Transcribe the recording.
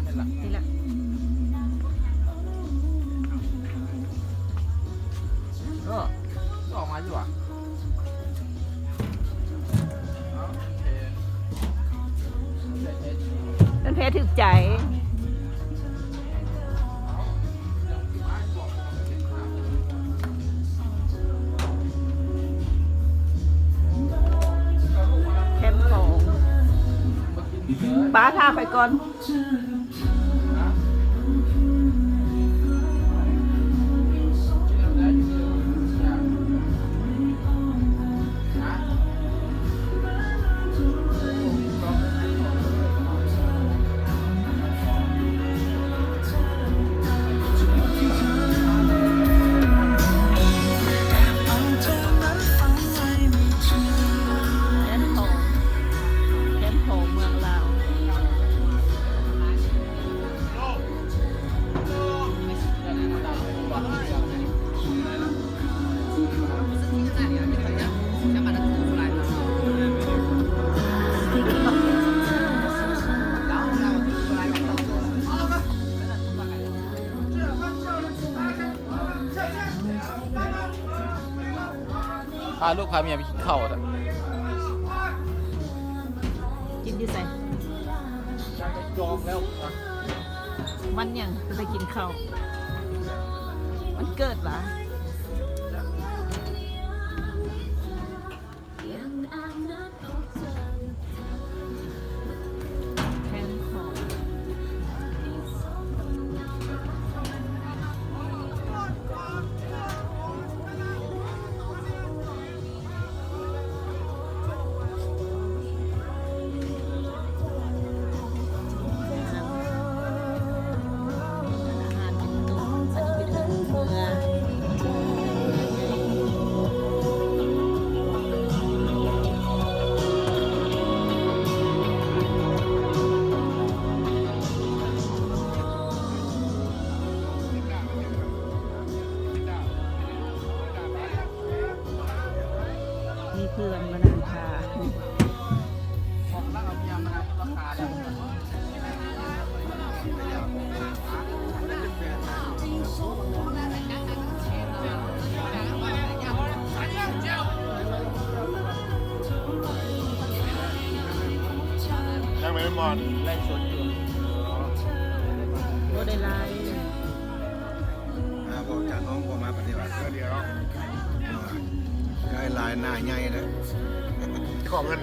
ນີ້ລະ ເອີ ອອກມາຢູ່ຫວາ? ເພິ່ນແພຖືກໃຈ. ແຄມຂອງ ປ້າຖ້າຂ້ອຍກ່ອນ. ແຄມຂອງ ແຄມຂອງເມືອງລາວ. ພາລູກພາເມຍໄປກິນເຂົ້າ ກິນຢູ່ໃສ? ຈອງແລ້ວ ວັນຫຍັງຈະໄປກິນເຂົ້າ? ວັນເກີດຫວາ? ແຄມຂອງ ມີເພື່ອນມານັ່ງຖ້າ. ຍັງບໍ່ໄດ້ມອນ ໄລຟ໌ສົດຢູ່ ບໍ່ໄດ້ໄລຟ໌. ອ່າ ພວກຈານນ້ອງບໍ່ມາປະເທດ ດຽວ ໄດ້ລາຍໜ້າໃຫຍ່ເດີ້ ຂໍເງິນ.